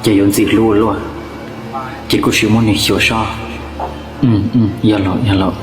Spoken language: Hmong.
Ces yuav ntxim hlub ua luaj, ces kuj sim muab nws xyuas soj. Yog lawm, yog lawm.